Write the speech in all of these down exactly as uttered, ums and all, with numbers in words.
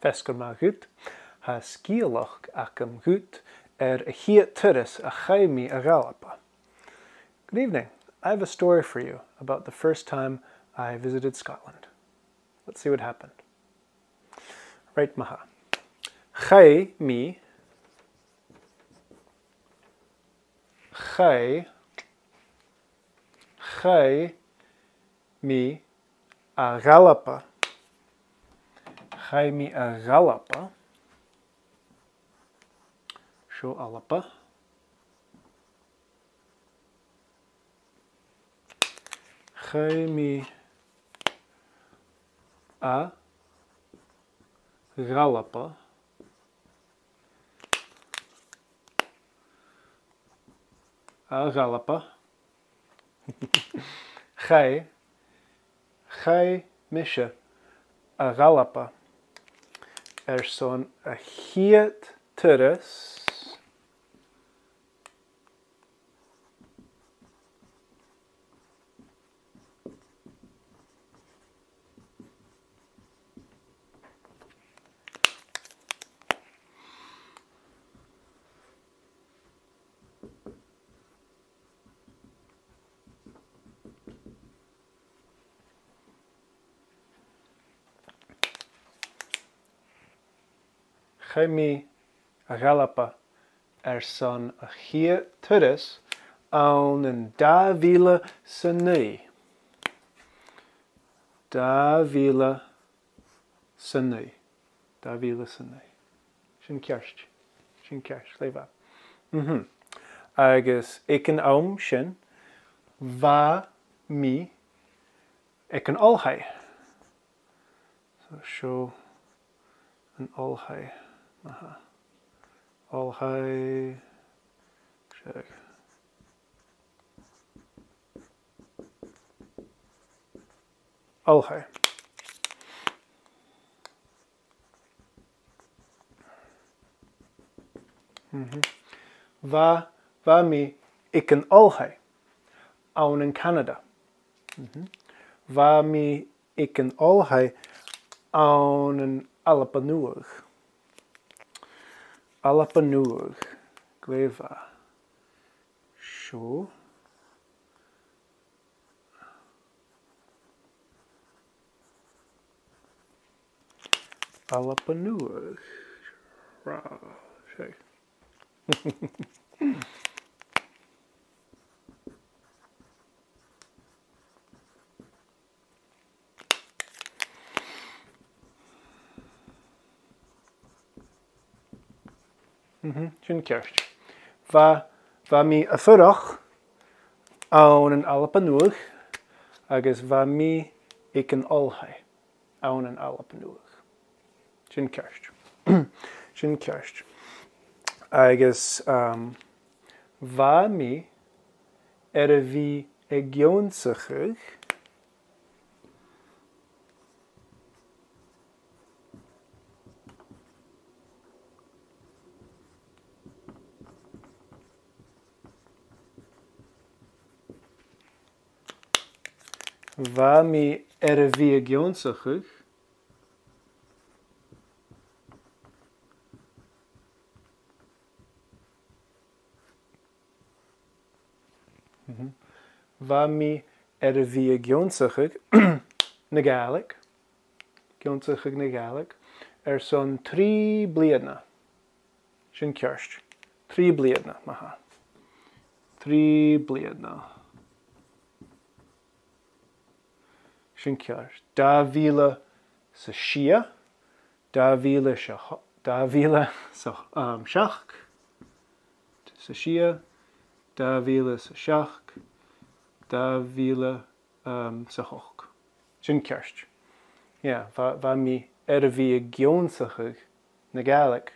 Feasgar math dhut. Tha sgeulachd agam dhut air a' chiad turas a chaidh mi a dh'Alba. Good evening. I have a story for you about the first time I visited Scotland. Let's see what happened. Right, ma-thà. Chaidh mi, chaidh, chaidh mi a dh'Alba. Chaidh mi a dh'Alba. Seo Alba. Chaidh mi a dh'Alba. A dh'Alba. Chaidh, chaidh mise a dh'Alba airson a' chiad turas. Chaidh mi a dh'Alba airson a' chiad turas ann an dà mhìle 's a naoi. Dà mhìle 's a naoi. Dà mhìle 's a naoi. Sin ceart. Sin ceart. Glè mhath. Mhm. Agus aig an àm sin, bha mi aig an oilthigh. So, seo an oilthigh. Ma-thà. Oilthigh. Seadh. Oilthigh. Mhm. Bha, bha mi aig an oilthigh ann an Canada. Mhm. Bha mi aig an oilthigh ann an Alba Nuadh. Alba Nuadh. Glè mhath. Seo. Alba Nuadh. Ra, seadh. Mhm, sin ceart. Bha, bha mi a' fuireach ann an Alba Nuadh agus bha mi aig an oilthigh ann an Alba Nuadh. Sin ceart. Sin ceart. Agus, um, bha mi air a bhith ag ionnsachadh Bha mi air a bhith ag ionnsachadh. Mhm. Bha mi air a bhith ag ionnsachadh na Gàidhlig, ag ionnsachadh na Gàidhlig, airson trì bliadhna. Sin ceart. Trì bliadhna, ma-thà. Trì bliadhna. Sin ceart. Dà mhìle 's a sia, dà mhìle 's a h-, dà mhìle 's a, um, seachd, 's a sia, dà mhìle 's a seachd, dà mhìle, um, 's a h-ochd. Sin ceart. Yeah, bha, bha mi air a bhith ag ionnsachadh na Gàidhlig,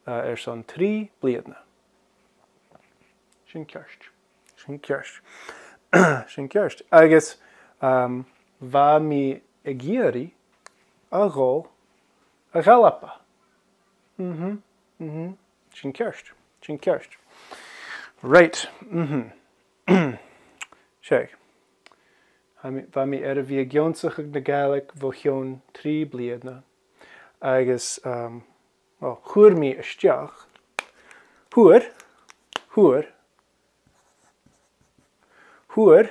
uh, airson trì bliadhna. Sin ceart. Sin ceart. Sin ceart. Agus, um, bha mi ag iarraidh a dhol a dh'Alba. Mhm, mhm. Sin ceart. Sin ceart. Right. Mhm. Seadh. Bha mi, bha mi air a bhith ag ionnsachadh na Gàidhlig bho chionn trì bliadhna. agus, um, well, chuir mi a-steach. Fhuair, fhuair, fhuair,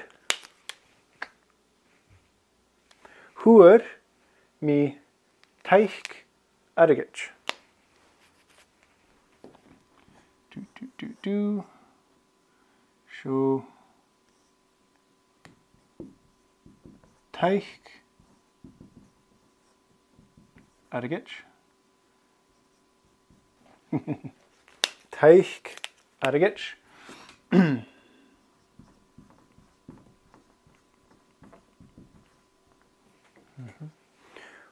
fhuair mi taic airgid. Do, do, do, do. Seo taic airgid. Taic airgid.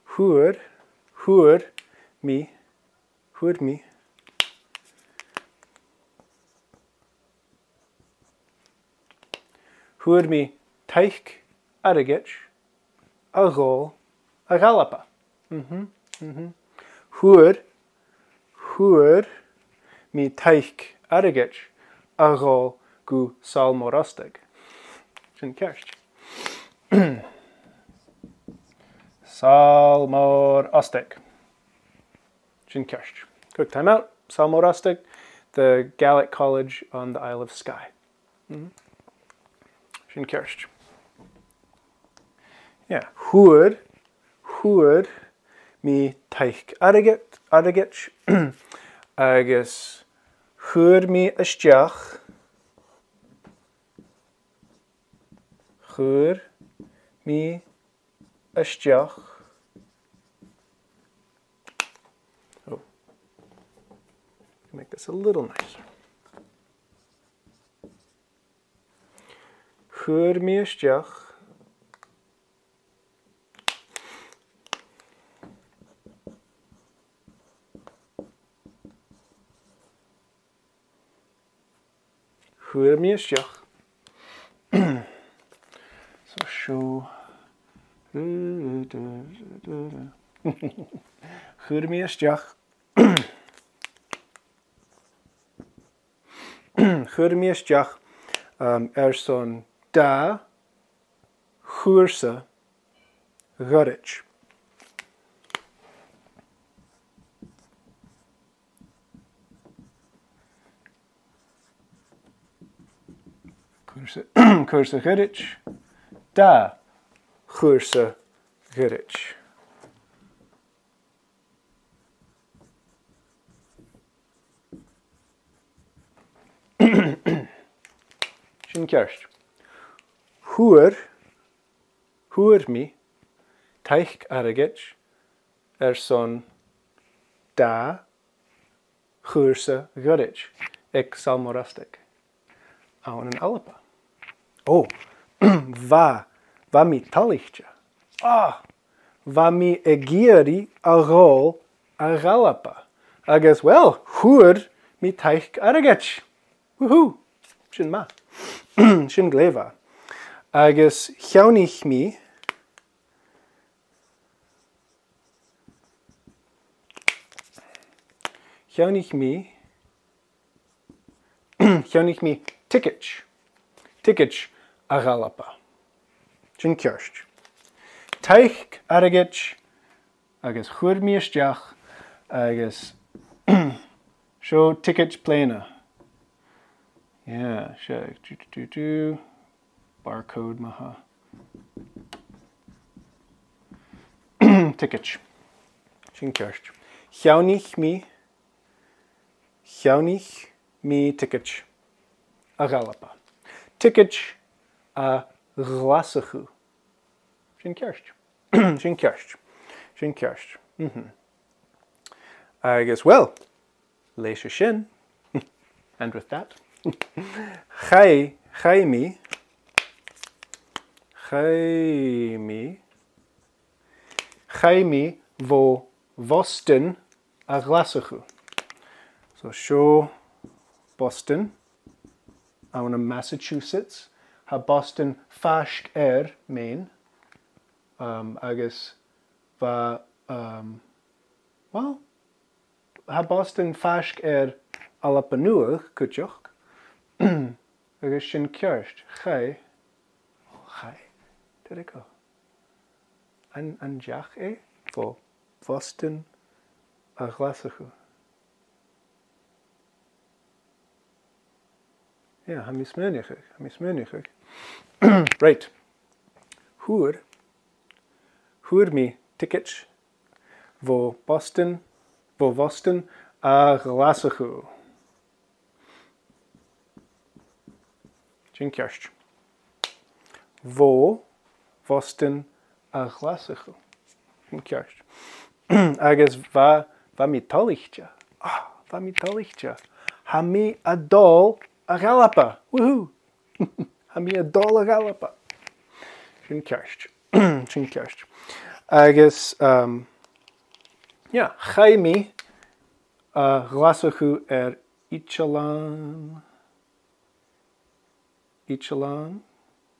Fhuair, fhuair mi, fhuair mi. Fhuair mi taic airgid a dhol a dh'Alba. Mhm, mhm. Fhuair, fhuair mi taic airgid a dhol gu Sabhal Mòr Ostaig. Sin ceart. Sabhal Mòr Ostaig. Sin ceart. Quick time out. Sabhal Mòr Ostaig, the Gaelic college on the Isle of Skye. Mhm. Sin ceart. Yeah. Fhuair, fhuair mi taic airgid, airgid, agus chuir mi a-steach, chuir mi a-steach. Oh, make this a little nicer. Chuir mi a-steach. Chuir mi a-steach. So seo. Chuir mi a-steach. Chuir mi a-steach, um, airson dà chùrsa ghoirid. Cùrsa, cùrsa ghoirid. Dà chùrsa ghoirid. Sin ceart. Fhuair, fhuair mi taic airgid airson dà chùrsa ghoirid aig Sabhal Mòr Ostaig ann an Alba. Ò, bha, bha mi toilichte. Ah, bha mi ag iarraidh a dhol a dh'Alba. Agus, well, fhuair mi taic airgid. Woohoo! Sin math. Sin glè mhath. Agus cheannaich mi, cheannaich mi, cheannaich mi ticead. Ticead a dh'Alba. Sin ceart. Taic airgid agus chuir mi a-steach agus seo ticead plèana. Yeah, seo, do, do, do, do. Barcode, ma-thà. Ticead. Sin ceart. Cheannaich mi, cheannaich mi ticead a dh'Alba. Ticead a Ghlaschu. Sin ceart. Sin ceart. Sin ceart. Mhm. Agus, well, leis a sin, and with that, chaidh, chaidh mi, chaidh mi, chaidh mi bho Bhoston a Ghlaschu. So seo Boston, ann am Massachusetts. Tha Boston faisg air Maine, um, agus bha, um, well, tha Boston faisg air Alba Nuadh cuideachd, agus sin ceart. Chaidh, chaidh, there you go. An, an deach e bho Bhoston a Ghlaschu. Yeah, tha mi a' smaoineachadh, tha mi a' smaoineachadh. Right. Fhuair, fhuair mi ticead bho Bhoston, bho Bhoston a Ghlaschu. Sin ceart. Bho Bhoston a Ghlaschu. Sin ceart. Agus bha, bha mi toilichte. Ah, bha mi toilichte. Tha mi a' dol a dh'Alba. Woohoo! Tha mi a' dol a dh'Alba. Sin ceart. Sin ceart. Agus, um, yeah, chaidh mi a Ghlaschu air itealan, itealan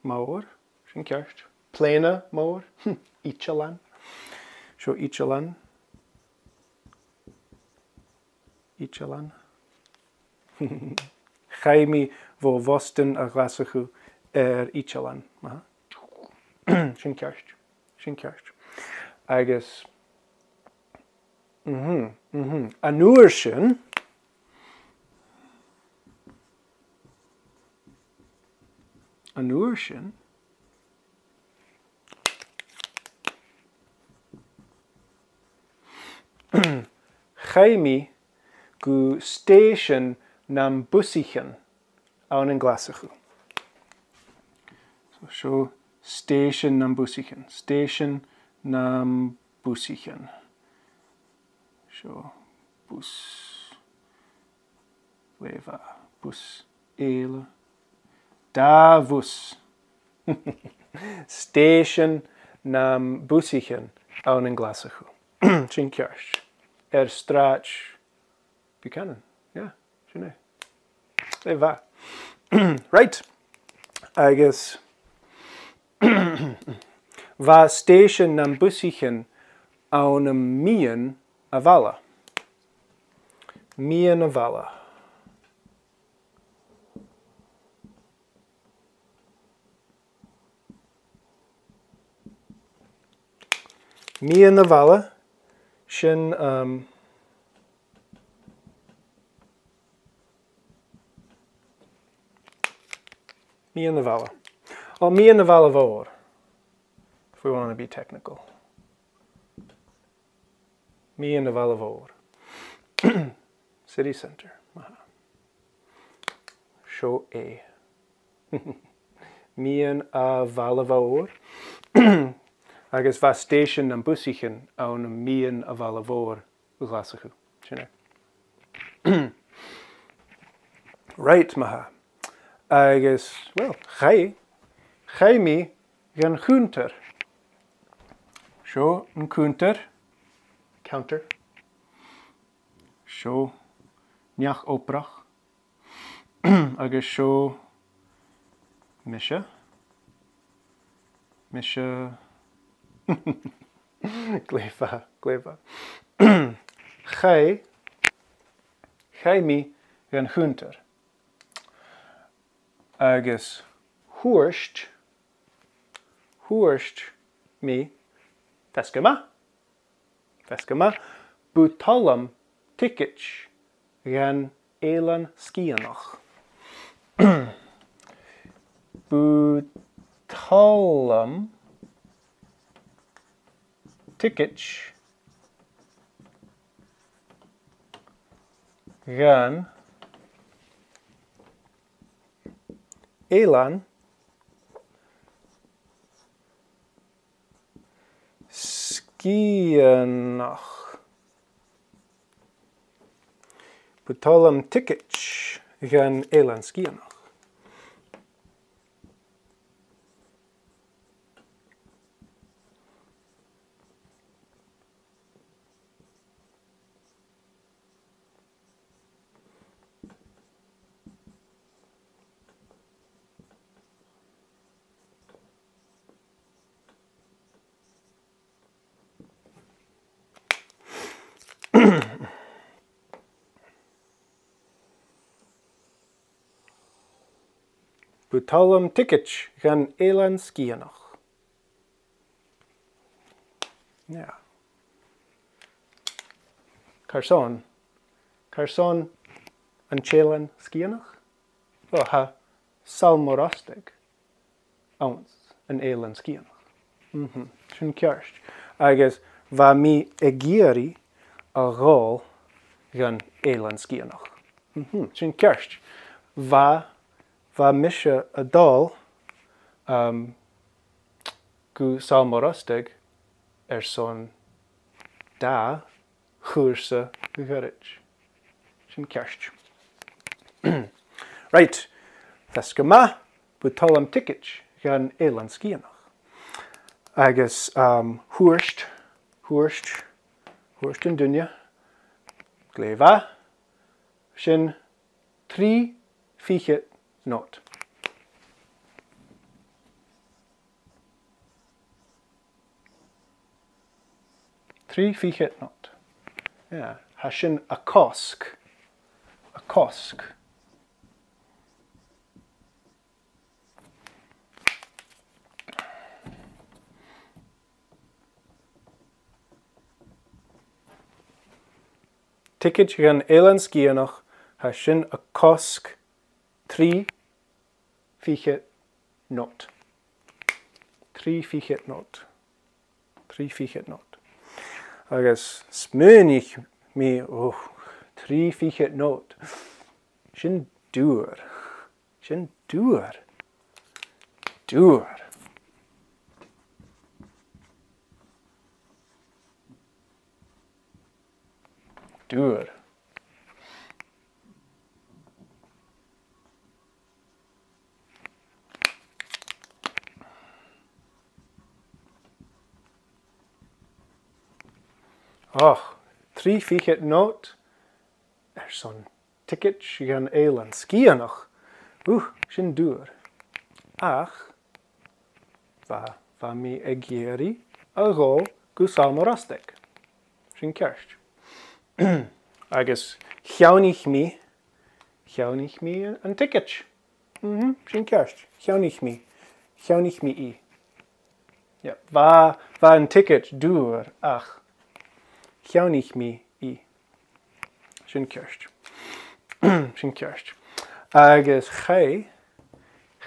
mòr, sin ceart. Plèana mòr, itealan. Seo itealan. Itealan. Chaidh mi bho Bhoston a Ghlaschu air itealan. Aha. Sin ceart. Sin ceart. Agus, mhm, mhm. An uair sin, an uair sin, chaidh mi gu stèisean nam busaichean ann an Glaschu. So, seo stèisean nam busaichean. Stèisean nam busaichean. Seo bus. Glè mhath. Bus eile. Dà bhus. Stèisean nam busaichean ann an Glaschu. Sin ceart. Air Sràid Buchanan. Yeah, sin e. Glè mhath. Right. Agus bha stèisean nam busaichean ann am meadhan a' bhaile. Meadhan a' bhaile. Meadhan a' bhaile, sin, um, meadhan a' bhaile. Well, meadhan a' bhaile mhòir, if we want to be technical. Meadhan a' bhaile mhòir. City centre. Aha. Seo e. Meadhan a' bhaile mhòir. Agus bha stèisean nam busaichean ann am meadhan a' bhaile mhòir Ghlaschu. Sin e. Right, ma-thà. Agus, well, chaidh, chaidh mi dhan chunntair. Seo an cunntair. Counter. Seo neach-obrach. Agus seo mise. Mise. Glè mhath, glè mhath. Chaidh, chaidh mi dhan chunntair. Agus thuirt, thuirt mi, feasgar math, feasgar math, bu toil leam ticead dhan Eilean Sgitheanach. Bu toil leam ticead dhan Eilean Sgitheanach. Bu toil leam ticead dhan Eilean Sgitheanach. Bu toil leam ticead dhan Eilean Sgitheanach. Yeah. Carson? Carson an t-Eilean Sgitheanach? Well, tha Sabhal Mòr Ostaig anns an Eilean Sgitheanach. Mhm, sin ceart. Agus bha mi ag iarraidh a dhol dhan Eilean Sgitheanach. Mhm, sin ceart. Bha, bha mise a' dol, um, gu Sabhal Mòr Ostaig airson dà chùrsa ghoirid. Sin ceart. Right. Feasgar math, bu toil leam ticead dhan Eilean Sgitheanach. Agus, um, thuirt, thuirt, thuirt an duine, glè mhath, sin trì fichead not. Trì fichead not. Yeah. Tha sin a' cosg. A' cosg. Ticead dhan Eilean Sgitheanach, tha sin a' cosg trì fichead not. Trì fichead not. Trì fichead not. Agus smaoinich mi, oh, trì fichead not. Sin daor. Sin daor. Daor. Daor. Och, trì fichead not airson ticead dhan Eilean Sgitheanach. Uh, sin daor. Ach, bha, bha mi ag iarraidh a dhol gu Sabhal Mòr Ostaig. Sin ceart. Agus cheannaich mi, cheannaich mi an ticead. Mhm, sin ceart. Cheannaich mi, cheannaich mi i. Yeah, bha, bha an ticead daor, ach cheannaich mi i. Sin ceart. Sin ceart. Agus chaidh,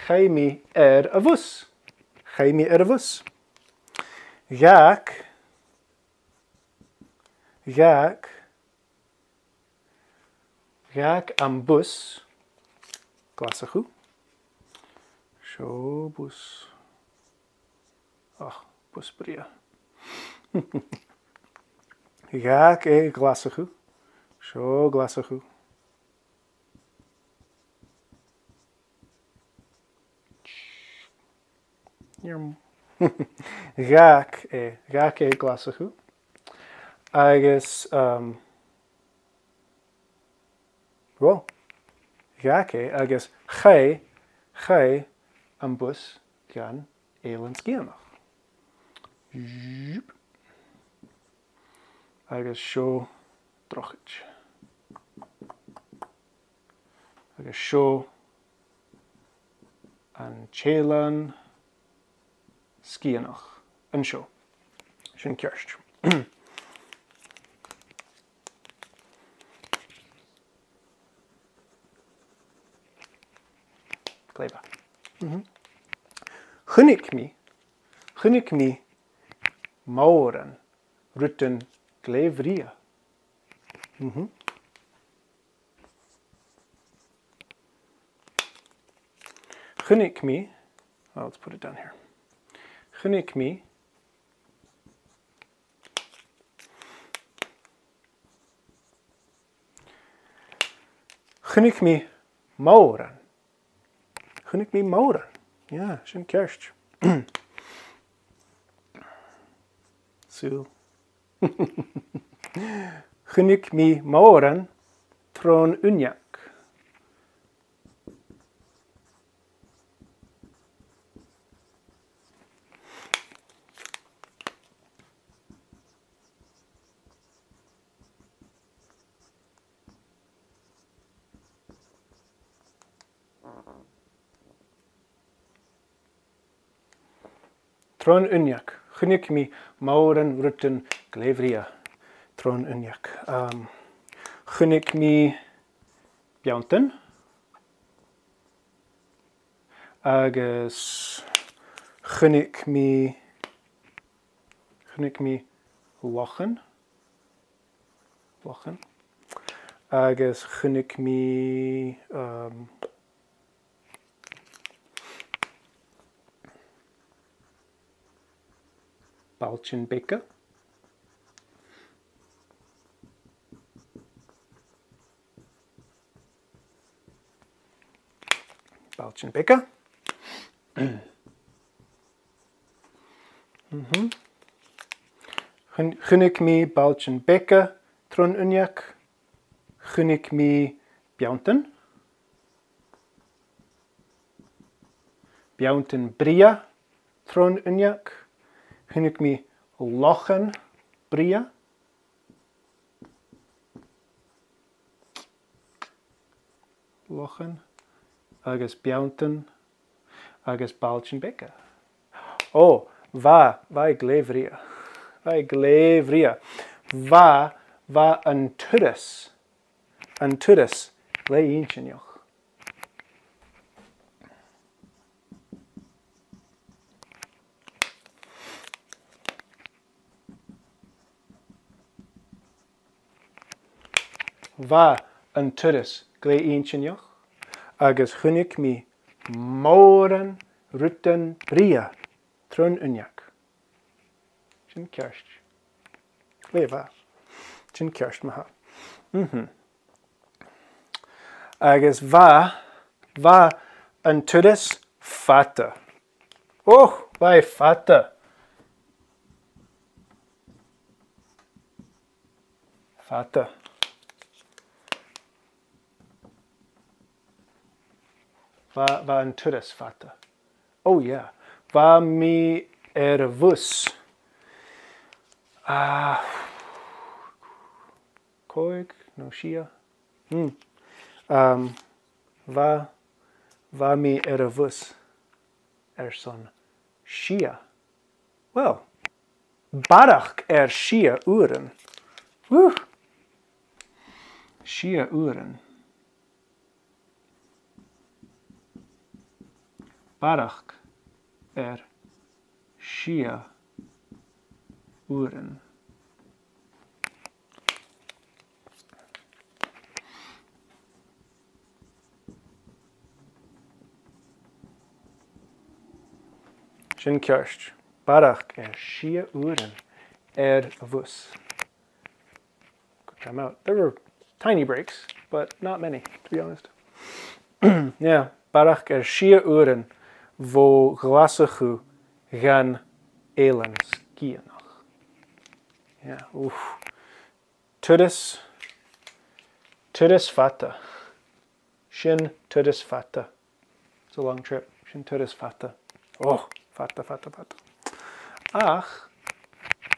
chaidh mi air a' bhus. Chaidh mi air a' bhus. Dh'fhàg, dh'fhàg, dh'fhàg am bus Glaschu. Seo bus. Och, bus brèagha. Dh'fhàg e Glaschu. Seo Glaschu. Dh'fhàg e, dh'fhàg e Glaschu. Agus, um, well, dh'fhàg e agus chaidh, chaidh am bus dhan Eilean Sgitheanach. Zhup. Agus seo drochaid. Agus seo an t-Eilean Sgitheanach. An seo. Sin ceart. Glè mhath. Mhm. Chunnaic mi, chunnaic mi mòran rudan glè bhrèagha. Mhm. Chunnaic mi, well, let's put it down here. Chunnaic mi, chunnaic mi mòran. Chunnaic mi mòran. Yeah, sin ceart. Sùil. Chunnaic mi mòran tron uinneag. Tron uinneag. Chunnaic mi mòran rudan glè bhrèagha tron uinneag. Um, Chunnaic mi beanntan. Agus chunnaic mi, chunnaic mi lochan. Lochan. Agus chunnaic mi, um, bailtean beaga. Bailtean beaga. Mhm. Chun-, chunnaic mi bailtean beaga tron uinneag. Chunnaic mi beanntan. Beanntan brèagha tron uinneag. Chunnaic mi lochan brèagha. Lochan agus beanntan agus bailtean beaga. Ò, bha, bha e glè bhrèagha. Bha e glè bhrèagha. Bha, bha an turas, an turas glè inntinneach. Bha an turas glè inntinneach agus chunnaic mi mòran rudan brèagha tron uinneag. Sin ceart. Glè mhath. Sin ceart ma-thà. Mhm. Agus bha, bha an turas fada. Ò, bha e fada. Fada. Bha, bha an turas fada. Oh yeah. Bha mi air a' bhus. Ah, còig no sia. Hmm. Um, bha, bha mi air a' bhus airson sia. Well, barrachd air sia uairean. Whew. Sia uairean. Barrachd air sia uairean. Sin ceart. Barrachd air sia uairean air a' bhus. Good time out. There were tiny breaks, but not many, to be honest. Yeah, barrachd air sia uairean bho Ghlaschu dhan Eilean Sgitheanach. Yeah, oof. Turas, turas fada. Sin turas fada. It's a long trip. Sin turas fada. Oh, fada, fada, fada. Ach,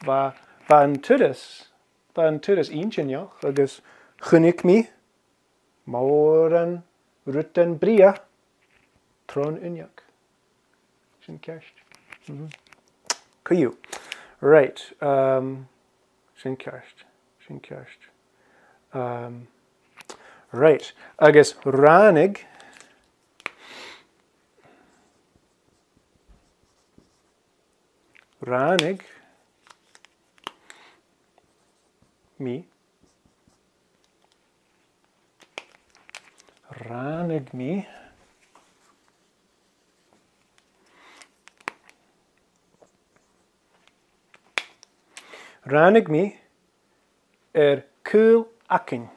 bha, bha an turas, bha an turas inntinneach agus chunnaic mi mòran rudan brèagha tron uinneag. Sin ceart. Mhm. Co-dhiù. Right. Um, sin ceart. Sin ceart. Um, right. Agus ràinig, ràinig mi Ràinig mi. Ràinig mi air caol againn.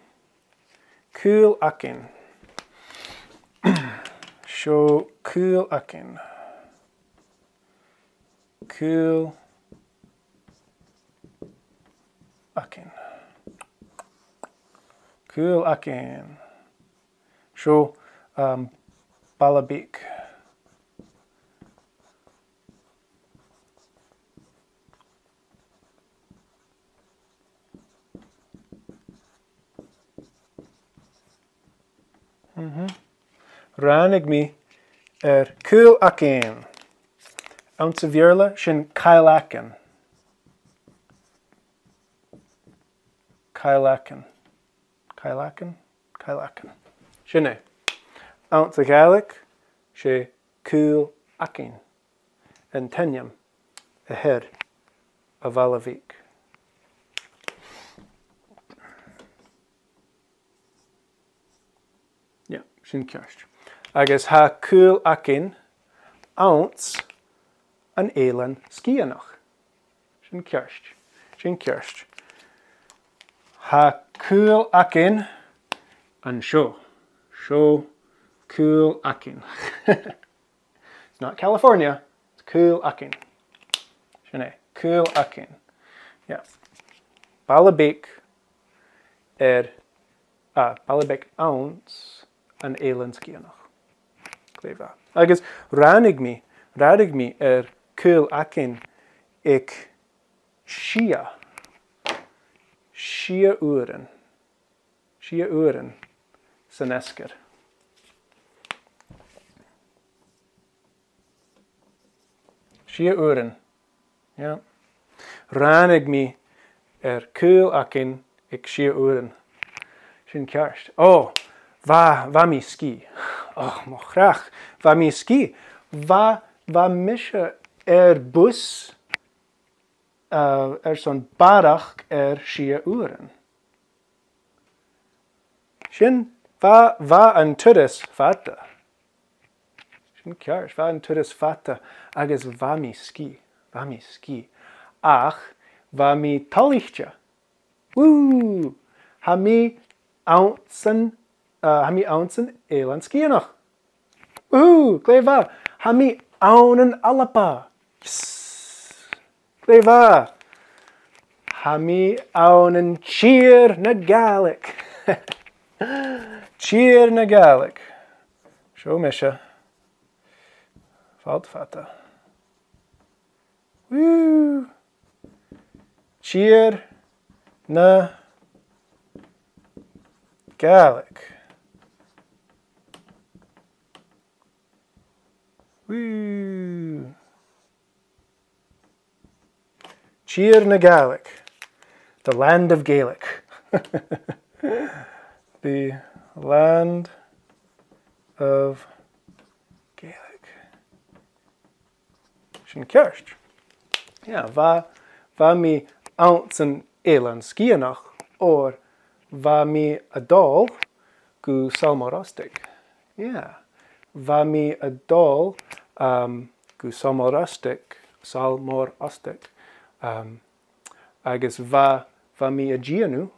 Caol againn. Seo caol againn. Caol againn. Caol againn. Seo, um, balla beag. Mhm. Ràinig mi air caol againn. Anns a' Bheurla, sin caileagan. Caileagan. Caol-againn, caol-againn. Sin e. Anns a' Ghàidhlig, 's e caol-againn an t-ainm a th' air a' bhaile bhig. Yeah, sin ceart. Agus tha caol-againn anns an Eilean Sgitheanach. Sin ceart. Sin ceart. Tha caol-againn an seo. Seo caol-againn. It's not California. It's caol-againn. Sin e. Caol-againn. Yeah. Baile beag air, ah, baile beag anns an Eilean Sgitheanach. Glè mhath. Agus ràinig mi, ràinig mi air caol-againn aig sia, sia uairean, sia uairean san fheasgar. Sia uairean. Yeah. Ràinig mi air caol-againn aig sia uairean. Sin ceart. Ò, bha, bha mi sgìth. Ò, mo chreach. Bha mi sgìth. Bha, bha mise air bus, uh, airson barrachd air sia uairean. Sin, bha, bha an turas fada. Sin ceart, bha an turas fada agus bha mi sgìth, bha mi sgìth. Ach bha mi toilichte. Woo! Tha mi anns an, uh, tha mi anns an Eilean Sgitheanach. Woo! Glè mhath! Tha mi ann an Alba. Yes! Glè mhath! Tha mi ann an tìr na Gàidhlig. Tìr na Gàidhlig. Seo mise. Falt fada. Woo! Tìr na Gàidhlig. Woo! Tìr na Gàidhlig. The land of Gaelic. The land of Gaelic. Sin ceart. Yeah, bha, bha mi anns an Eilean Sgitheanach, oir bha mi a' dol gu Sabhal Mòr Ostaig. Yeah. Bha mi a' dol, um, gu Sabhal Mòr Ostaig, Sabhal Mòr Ostaig. Um, agus bha, bha mi a' dèanamh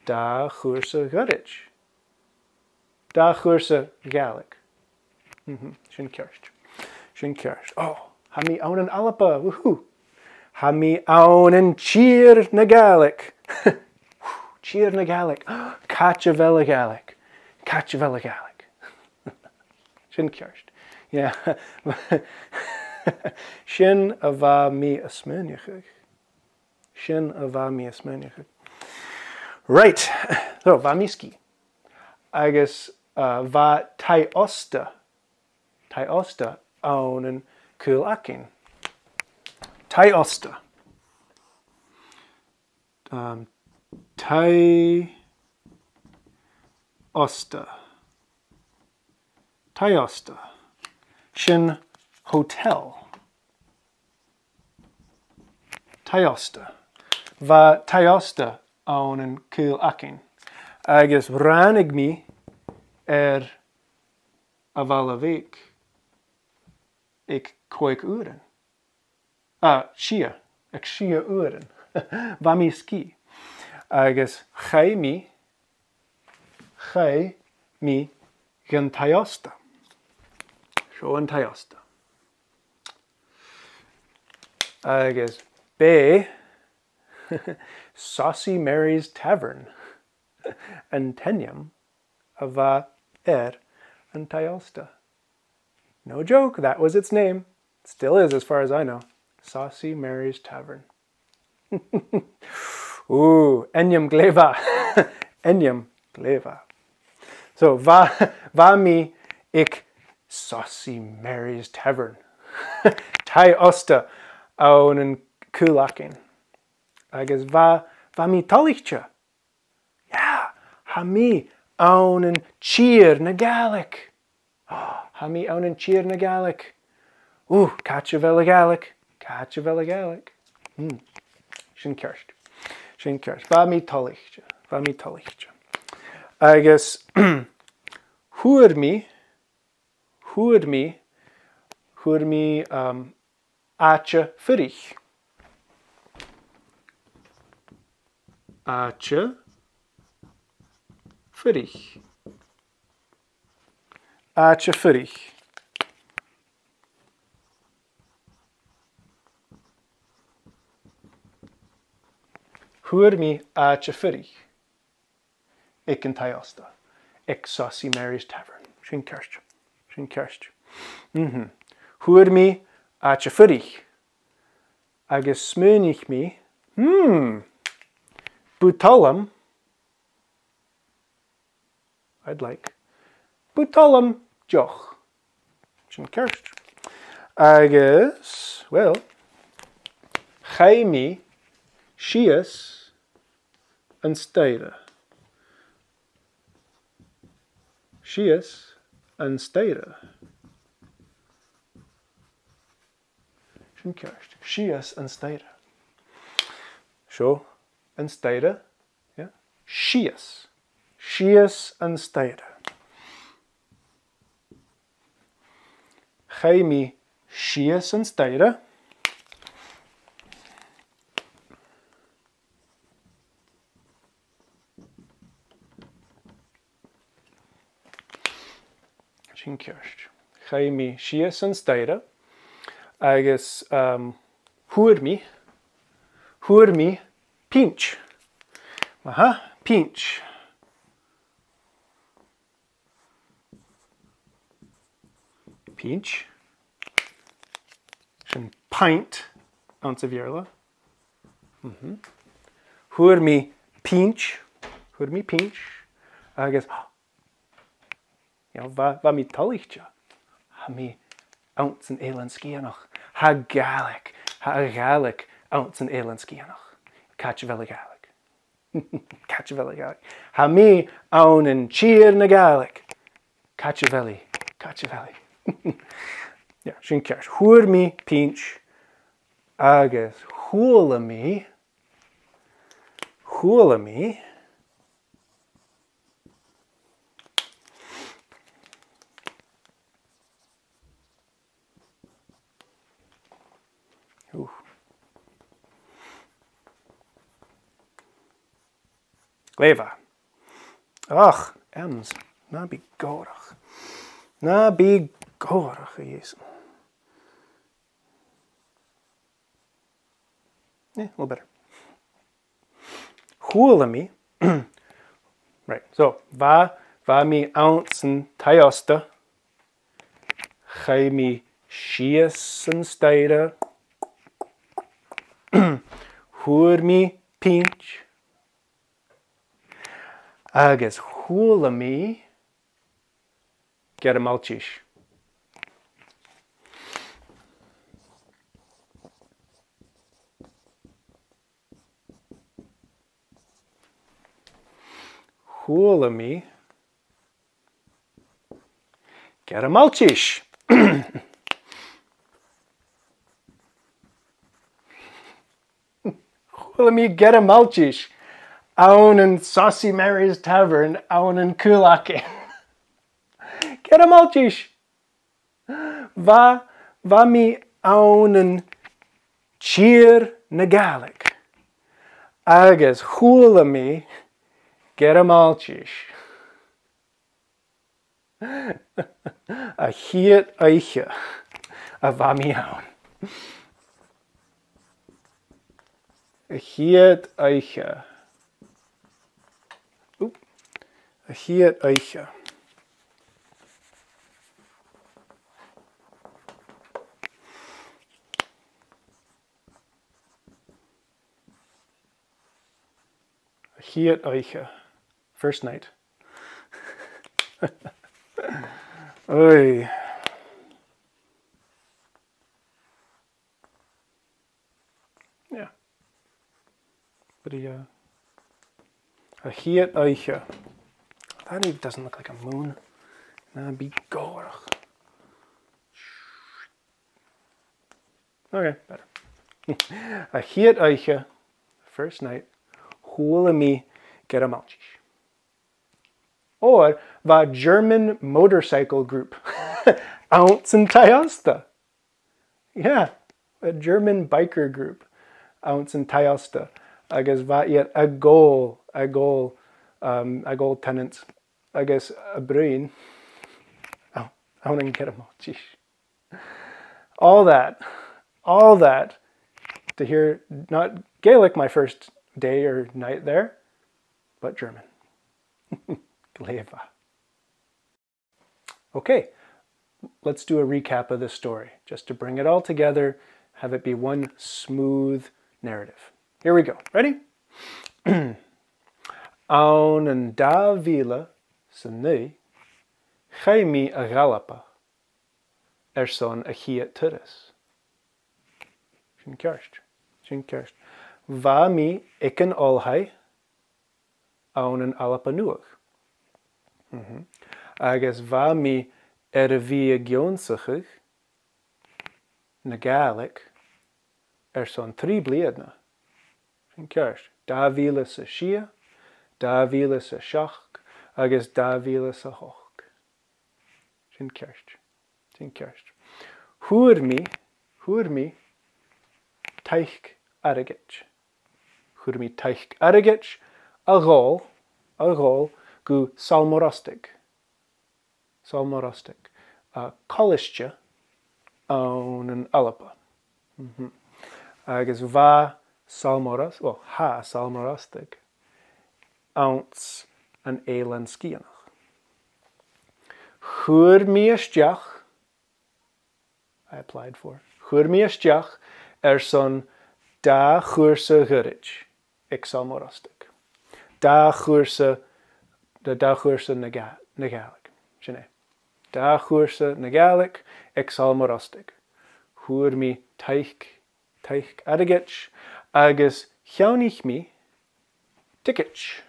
dà chùrsa ghoirid. Dà chùrsa Gàidhlig. Mhm, sin ceart. Sin ceart. Ò, tha mi ann an Alba, woohoo! Tha mi ann an tìr na Gàidhlig. Tìr na Gàidhlig. Càit a bheil a' Ghàidhlig? Càit a bheil a' Ghàidhlig? Sin ceart. Yeah. Sin a bha mi a' smaoineachadh. Sin a bha mi a' smaoineachadh. Right. So, bha mi sgìth. Agus, uh, bha taigh-òsta, taigh-òsta ann an Caol Againn. Taigh-òsta. Um, taigh-òsta. Taigh-òsta. Sin hotel. Taigh-òsta. Bha taigh-òsta ann an Caol Againn. Agus ràinig mi air a' bhaile bhig aig còig uairean. Ah, sia, aig sia uairean. Bha mi sgìth. Agus chaidh mi, chaidh mi dhan taigh-òsta. Seo an taigh-òsta. Agus b' e Saucy Mary's Tavern an t-ainm a bha air an taigh-òsta. No joke, that was its name. Still is, as far as I know. Saucy Mary's Tavern. Ooh, ainm glè mhath. Ainm glè mhath. So, bha, bha mi aig Saucy Mary's Tavern. Taigh-òsta ann an Caol Againn. Agus bha, bha mi toilichte. Yeah, Tha mi ann an tìr na Gàidhlig. Tha mi ann an tìr na Gàidhlig. Ù, càit a bheil a' Ghàidhlig? Càit a bheil a' Ghàidhlig? Hmm. Sin ceart. Sin ceart. Bha mi toilichte. Bha mi toilichte. Agus fhuair mi, fhuair mi, fhuair mi, um, àite-fuirich. Àite-fuirich. Àite-fuirich. Fhuair mi àite-fuirich aig an taigh-òsta, aig Saucy Mary's Tavern. Sin ceart. Sin ceart. Mhm. Fhuair mi àite-fuirich agus smaoinich mi, hmm, bu toil leam, I'd like, bu toil leam deoch. Sin ceart. Agus, well, chaidh mi sìos an staidhre. Sìos an staidhre. Sin ceart. Sìos an staidhre. Seo an staidhre. Yeah. Sìos. Sìos an staidhre. Chaidh mi sìos an staidhre. Sin ceart. Chaidh mi sìos an staidhre agus, um, fhuair mi, fhuair mi pinnt. Aha, pinnt. Pinnt. Sin pint anns a' Bheurla. Mhm. Fhuair mi pinnt. Fhuair mi pinnt. Agus, you know, bha, bha mi toilichte. Tha mi anns an Eilean Sgitheanach. Tha Gàidhlig, tha a' Ghàidhlig anns an Eilean Sgitheanach. Càit a bheil a' Ghàidhlig? Càit a bheil a' Ghàidhlig? Tha mi ann an tìr na Gàidhlig. Càit a bheil i? Càit a bheil i? Yeah, sin ceart. Fhuair mi pinnt agus chuala mi, chuala mi, Ù. Glè mhath. Ach, Ems, na bi gòrach. Na bi gòrach, a Dhia. Yeah, a little better. Chuala mi. Right, so, bha, bha mi anns an taigh-òsta. Chaidh mi sìos an staidhre. Fhuair mi pinnt. Agus chuala mi Gearmailtis. Chuala mi Gearmailtis. Chuala mi Gearmailtis ann an Saucy Mary's Tavern ann an Cùl Àcain. Gearmailtis. Bha, bha mi ann an tìr na Gàidhlig agus chuala mi Gearmailtis. A' chiad oidhche a bha mi ann. A' chiad oidhche. Oop. A' chiad oidhche. A' chiad oidhche. First night. Oy. Yeah. But he, uh, a' chiad oidhche. That even doesn't look like a moon. Na bi gòrach. Okay, better. A' chiad oidhche, first night, chuala mi Gearmailtis. Oir bha German motorcycle group anns an taigh-òsta. Yeah, a German biker group anns an taigh-òsta. Agus bha iad ag òl, ag òl, um, ag òl Tennent's. Agus a' bruidhinn, oh, ann an Gearmailtis. All that, all that to hear not Gaelic my first day or night there, but German. Glè mhath. Okay, let's do a recap of this story, just to bring it all together, have it be one smooth narrative. Here we go. Ready? Ann an dà mhìle 's a naoi, chaidh mi a dh'Alba airson a' chiad turas. Sin ceart. Sin ceart. Bha mi aig an oilthigh ann an Alba Nuadh. Mhm. Agus bha mi air a bhith ag ionnsachadh na Gàidhlig airson trì bliadhna. Sin ceart. Dà mhìle 's a sia, dà mhìle 's a seachd, agus dà mhìle 's a h-ochd. Sin ceart. Sin ceart. Fhuair mi, fhuair mi taic airgid. Fhuair mi taic airgid a dhol, a dhol gu Sabhal Mòr Ostaig. Sabhal Mòr Ostaig. A' cholaiste ann an Alba. Mhm. Agus bha Sabhal Mòr Os-, well, tha Sabhal Mòr Ostaig anns an Eilean Sgitheanach. Chuir mi a-steach, I applied for, chuir mi a-steach airson dà chùrsa ghoirid aig Sabhal Mòr Ostaig. Dà chùrsa, dà, dà chùrsa na Gà-, na Gàidhlig. Sin e. Dà chùrsa na Gàidhlig aig Sabhal Mòr Ostaig. Fhuair mi taic, taic airgid agus cheannaich mi ticead,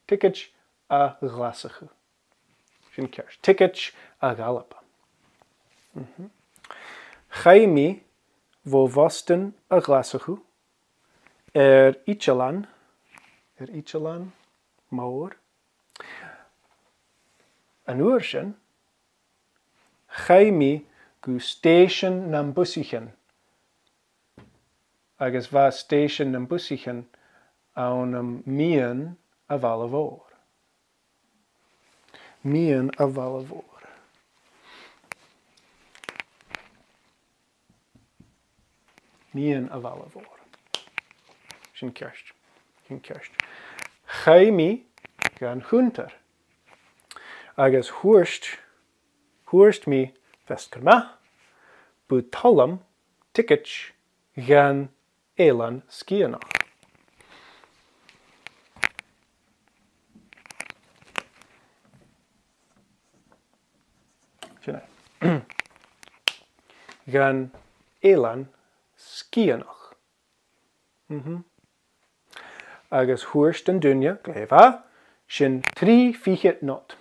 ticead a Ghlaschu. Sin ceart. Ticead a dh'Alba. Mhm. Chaidh mi bho Bhoston a Ghlaschu air itealan, air itealan mòr. An uair sin, chaidh mi gu stèisean nam busaichean, agus bha stèisean nam busaichean ann am meadhan a' bhaile mhòir. Meadhan a' bhaile mhòir. Meadhan a' bhaile mhòir. Sin ceart. Sin ceart. Chaidh mi dhan chunntair. Agus thuirt, thuirt mi, feasgar math, bu toil leam ticead dhan Eilean Sgitheanach. Sin e. Dhan Eilean Sgitheanach. Mhm. Agus thuirt an duine, glè mhath, sin trì fichead not.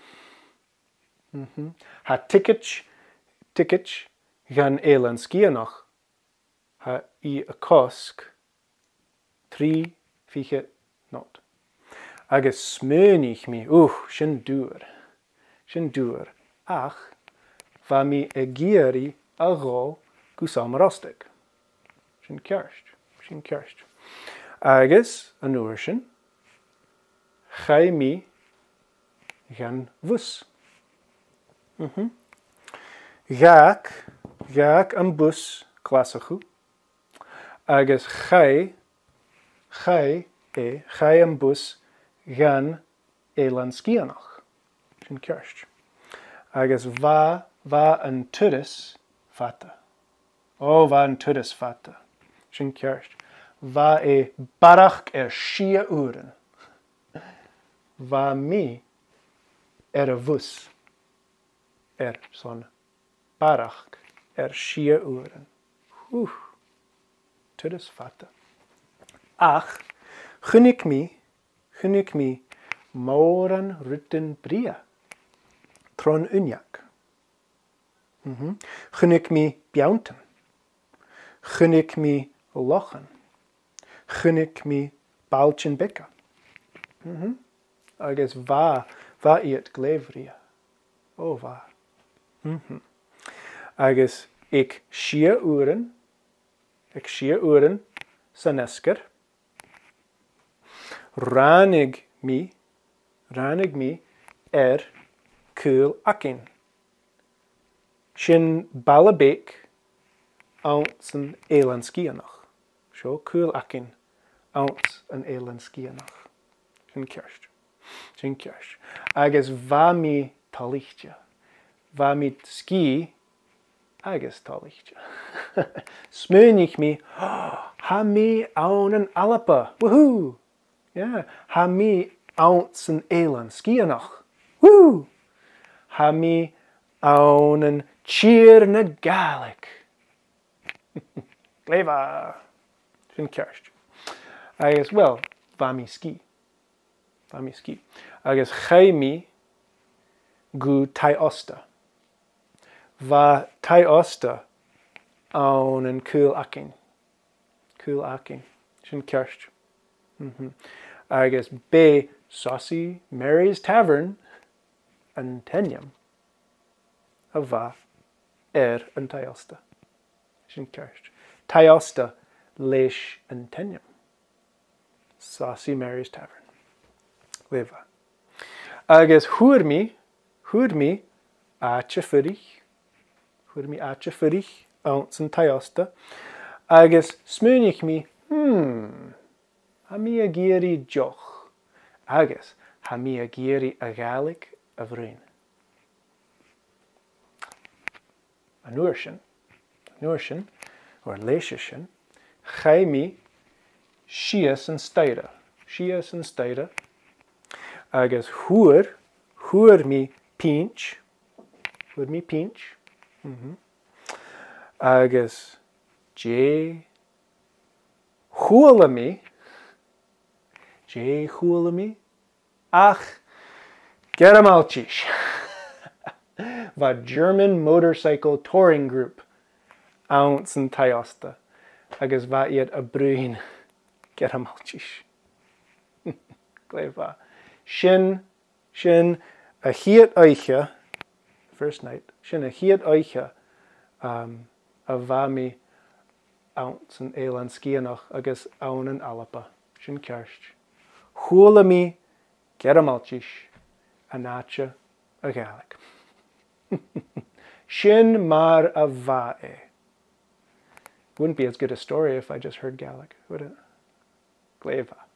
Mhm. Tha ticead, ticead dhan Eilean Sgitheanach, tha i a' cosg trì fichead not. Agus smaoinich mi, ugh, sin daor. Sin daor. Ach bha mi ag iarraidh a dhol gu Sabhal Mòr Ostaig. Sin ceart. Sin ceart. Agus an uair sin, chaidh mi dhan bhus. Mhm. Dh'fhàg, dh'fhàg am bus Glaschu, agus chaidh, chaidh e, chaidh am bus dhan Eilean Sgitheanach. Sin ceart. Agus bha, bha an turas fada. Ò, bha an turas fada. Sin ceart. Bha e barrachd air sia uairean. Bha mi air a' bhus airson barrachd air sia uairean. Hù. Turas fada. Ach chunnaic mi, chunnaic mi Mòran rudan brèagha. Tron uinneag. Mhm. Chunnaic mi beanntan. Chunnaic mi lochan. Chunnaic mi bailtean beaga. Mhm. Agus bha, bha iad glè bhrèagha. Ò, bha. Mhm. Agus aig sia uairean, aig sia uairean san fheasgar, ràinig mi, ràinig mi air Caol Againn. Sin baile beag anns an Eilean Sgitheanach. Seo Caol Againn anns an Eilean Sgitheanach. Sin ceart. Sin ceart. Agus bha mi toilichte. Bha mi sgìth agus toilichte. Smaoinich mi, "Tha mi ann an Alba. Woohoo!" Yeah, tha mi anns an Eilean Sgitheanach. Woo! Tha mi ann an tìr na Gàidhlig. Glè mhath. Sin ceart. Agus, well, bha mi sgìth. Bha mi sgìth. Agus chaidh mi gu taigh-òsta. Bha taigh-òsta ann an Caol Againn. Caol Againn. Sin ceart. Mhm. Agus b' e Saucy Mary's Tavern an t-ainm a bha air an taigh-òsta. Sin ceart. Taigh-òsta leis an t-ainm. Saucy Mary's Tavern. Glè mhath. Agus fhuair mi, fhuair mi àite fuirich, fhuair mi àite fuirich anns an taigh-òsta, agus smaoinich mi, hmm, tha mi ag iarraidh deoch, agus tha mi ag iarraidh a' Ghàidhlig a bhruidhinn. An uair sin, an uair sin, or leis a sin, chaidh mi sìos an staidhre, sìos an staidhre, agus fhuair, fhuair mi pinnt, fhuair mi pinnt, mhm, agus dè chuala mi, dè chuala mi, ach Gearmailtis. Bha German Motorcycle Touring Group anns an taigh-òsta, agus bha iad a' bruidhinn Gearmailtis. Glè mhath. Sin, sin a' chiad oidhche, first night, sin a' chiad oidhche, um, a bha mi anns an Eilean Sgitheanach agus ann an Alba. Sin ceart. Chuala mi Gearmailtis an àite a' Ghàidhlig. Sin mar a bha e. Wouldn't be as good a story if I just heard Gaelic, would it? Glè mhath.